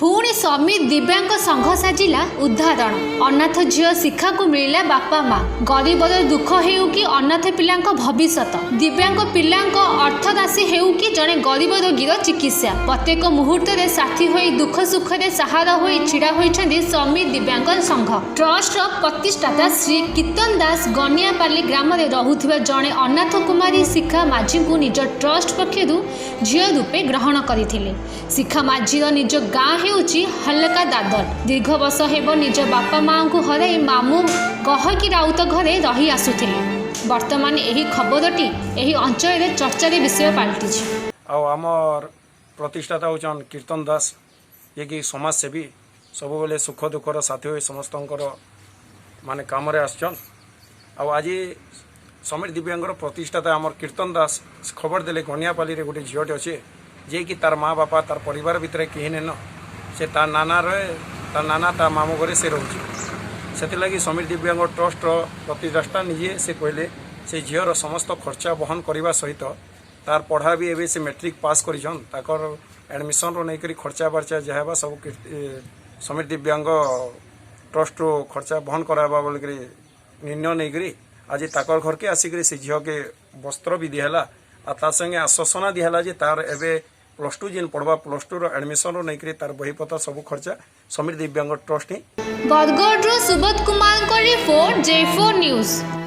ପୁଣି ସମୀର ଦିବ୍ୟାଙ୍ଗ ସଂଘ ସାଜିଲା ଉଦାହରଣ। ଅନାଥ ଝିଅ ଶିଖାକୁ ମିଳିଲା ବାପା ମା। ଗରିବର ଦୁଃଖ ହେଉ କି ଅନାଥ ପିଲାଙ୍କ ଭବିଷ୍ୟତ, ଦିବ୍ୟାଙ୍ଗ ପିଲାଙ୍କ ଅର୍ଥରାଶି ହେଉ କି ଜଣେ ଗରିବ ରୋଗୀର ଚିକିତ୍ସା, ପ୍ରତ୍ୟେକ ମୁହୂର୍ତ୍ତରେ ସାଥୀ ହୋଇ ଦୁଃଖ ସୁଖରେ ସାହାରା ହୋଇ ଛିଡ଼ା ହୋଇଛନ୍ତି ସମୀର ଦିବ୍ୟାଙ୍ଗ ସଂଘ। ଟ୍ରଷ୍ଟର ପ୍ରତିଷ୍ଠାତା ଶ୍ରୀ କୀର୍ତ୍ତନ ଦାସ ଗନିଆପାଲି ଗ୍ରାମରେ ରହୁଥିବା ଜଣେ ଅନାଥ କୁମାରୀ ଶିଖା ମାଝୀଙ୍କୁ ନିଜ ଟ୍ରଷ୍ଟ ପକ୍ଷରୁ ଝିଅ ରୂପେ ଗ୍ରହଣ କରିଥିଲେ। ଶିଖା ମାଝୀର ନିଜ ଗାଁ ହେଉଛି ହଲକା ଦାଦର। ଦୀର୍ଘ ବର୍ଷ ହେବ ନିଜ ବାପା ମାଆଙ୍କୁ ହରାଇ ମାମୁଁ ଗହକି ରାଉତ ଘରେ ରହି ଆସୁଥିଲେ। ବର୍ତ୍ତମାନ ଏହି ଖବରଟି ଏହି ଅଞ୍ଚଳରେ ଚର୍ଚ୍ଚାର ବିଷୟ ପାଲଟିଛି। ଆଉ ଆମର୍ ପ୍ରତିଷ୍ଠାତା ହେଉଛନ୍ କୀର୍ତ୍ତନ ଦାସ, ଯିଏକି ସମାଜସେବୀ, ସବୁବେଳେ ସୁଖ ଦୁଃଖର ସାଥୀ ହୋଇ ସମସ୍ତଙ୍କର ମାନେ କାମରେ ଆସୁଛନ୍। ଆଉ ଆଜି ସମୀର ଦିବ୍ୟାଙ୍ଗର ପ୍ରତିଷ୍ଠାତା ଆମର କୀର୍ତ୍ତନ ଦାସ ଖବର ଦେଲେ, ଗନିଆପାଲିରେ ଗୋଟେ ଝିଅଟେ ଅଛେ, ଯିଏକି ତାର ମା ବାପା, ତାର ପରିବାର ଭିତରେ କେହି ନେନ। ସେ ତାର ନାନାରେ, ତାର ନାନା, ତା ମାମୁଁ ଘରେ ସେ ରହୁଛି। ସେଥିଲାଗି ସମୀର ଦିବ୍ୟାଙ୍ଗ ଟ୍ରଷ୍ଟର ପ୍ରତିଷ୍ଠାତା ନିଜେ ସେ କହିଲେ, ସେ ଝିଅର ସମସ୍ତ ଖର୍ଚ୍ଚ ବହନ କରିବା ସହିତ ତାର ପଢ଼ା ବି, ଏବେ ସେ ମେଟ୍ରିକ୍ ପାସ୍ କରିଛନ୍, ତାଙ୍କର ଆଡ଼ମିସନ୍ରୁ ନେଇକରି ଖର୍ଚ୍ଚା ବାର୍ଚ୍ଚା ଯାହା ହେବା ସବୁ ସମୀର ଦିବ୍ୟାଙ୍ଗ ଟ୍ରଷ୍ଟରୁ ଖର୍ଚ୍ଚା ବହନ କରାଇବା ବୋଲିକରି ନିର୍ଣ୍ଣୟ ନେଇକରି ଆଜି ତାକର ଘରକେ ଆସିକରି ସେ ଝିଅକେ ବସ୍ତ୍ର ବି ଦିଆହେଲା। ଆଉ ତା ସାଙ୍ଗେ ଆଶ୍ୱାସନା ଦିଆହେଲା ଯେ ତାର ଏବେ +2 ଯେନ୍ ପଢ଼ବା, +2ର ଆଡ଼ମିସନ୍ରୁ ନେଇକରି ତାର ବହିପତ୍ର ସବୁ ଖର୍ଚ୍ଚା ସମୀର ଦିବ୍ୟାଙ୍ଗ ଟ୍ରଷ୍ଟ ହିଁ ବରଗଡ଼ରୁ ସୁବୋଧ କୁମାରଙ୍କ ରିପୋର୍ଟ, ଜେ ଫୋର୍ ନ୍ୟୁଜ୍।